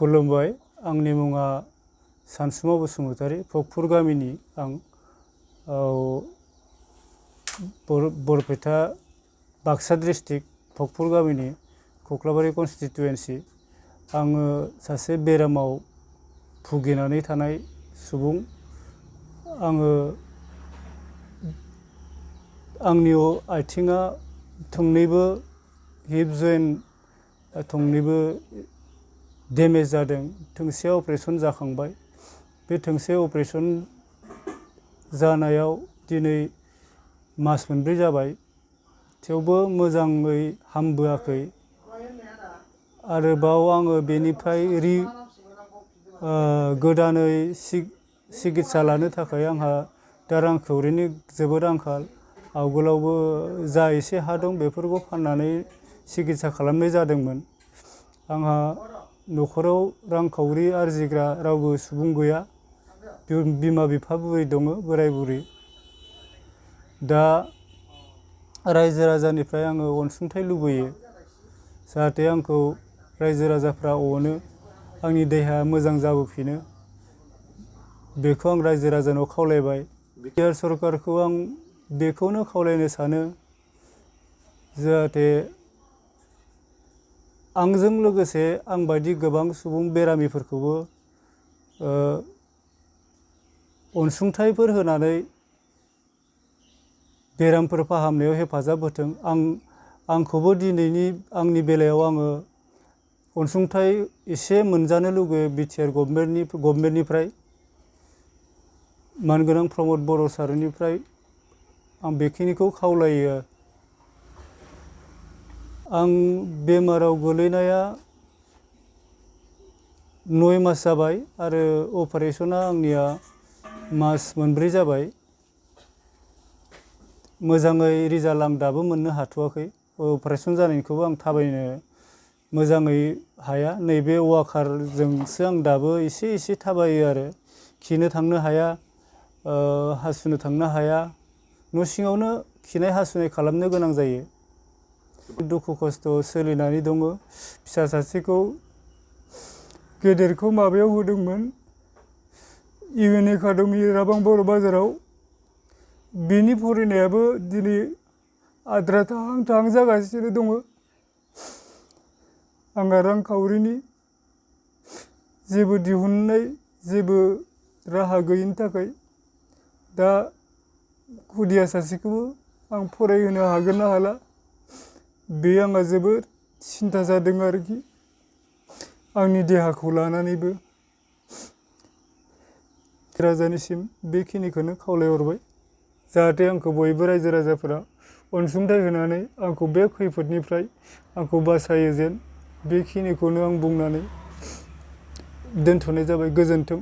खुलुमबाय। आंनि मुङा सानसुमा बसुमतारी, भगपुर गामिनि आं। बरपेटा बाक्सा डिस्ट्रिक्ट भगपुर गामिनि कक्लाबारि कन्स्टिटुएन्सि। आङो सासे बेरामाव भुगिनानै थानाय सुबुं। आंनि आथिङा थोंनैबो हिप जइन्ट थोंनैबो डेमेज जादों। थोंसेया अपारेसन जाखांबाय। बे थोंसे अपारेसन जानायाव दिनै मास मोनब्रै जाबाय, थेवबो मोजाङै हामबोआखै। आरोबाव आङो बेनिफ्राय गोदानै सिकित्सा लानो थाखाय आंहा दा रांखावरिनि जोबोद आंखाल। आवगोलावबो जा एसे हा दं बेफोरखौ फाननानै सिकित्सा खालामनाय जादोंमोन। आंहा न'खराव रांखावरि आरजिग्रा रावबो सुबुं गैया। बिमा बिफा बुरि दङ, बोराय बुरि। दा रायजो राजानिफ्राय आङो अनसुंथाइ लुबैयो, जाहाथे आंखौ रायजो राजाफ्रा अनो, आंनि देहाया मोजां जाबोफिनो। बेखौ आं रायजो राजानाव खावलायबाय। बिटिआर सरकारखौ आं बेखौनो खावलायनो सानो, जाहाथे आंजों लोगोसे आंबायदि गोबां सुबुं बेरामिफोरखौबो अनसुंथाइफोर होनानै बेरामफोर फाहामनायाव हेफाजाब होथों। आंखौबो दिनैनि आंनि बेलायाव आङो अनसुंथाइ एसे मोनजानो लुगैयो बिटिआर गभर्नमेन्टनिफ्राय, मानगोनां प्रमद बर' सारनिफ्राय आं बेखिनिखौ खावलायो। आं बेमाराव गोलैनाया 9 मास जाबाय आरो अपारेसना आंनिया मास मोनब्रै जाबाय। मोजाङै रिजाल्ट आं दाबो मोननो हाथ'वाखै। अपारेसन जानायखौबो आं थाबायनो मोजाङै हाया। नैबे वाकारजोंसो आं दाबो एसे एसे थाबायो आरो। खिनो थांनो हाया, हासुनो थांनो हाया। न' सिङावनो खिनाय हासुनाय खालामनो गोनां जायो। दुखु खस्थ' सोलिनानै दङ। फिसा सासेखौ गेदेरखौ माबायाव होदोंमोन, इउएन एकाडेमि राबां बर' बाजाराव। बिनि फरायनायाबो दिनै आद्रा थाहां थाहां जागासिनो दङ। आंहा रांखावरिनि जेबो दिहुननाय जेबो राहा गैयिनि थाखाय दा खुदिया सासेखौबो आं फरायहोनो हागोन ना हाला, बे आंहा जोबोद सिन्था जादों आरोखि, आंनि देहाखौ लानानैबो। राजानिसिम बेखिनिखौनो खावलायहरबाय, जाहाथे आंखौ बयबो रायजो राजाफोरा अनसुंथाइ होनानै आंखौ बे खैफोदनिफ्राय आंखौ बासायो जेन। बेखिनिखौनो आं बुंनानै दोनथ'नाय जाबाय। गोजोन्थों।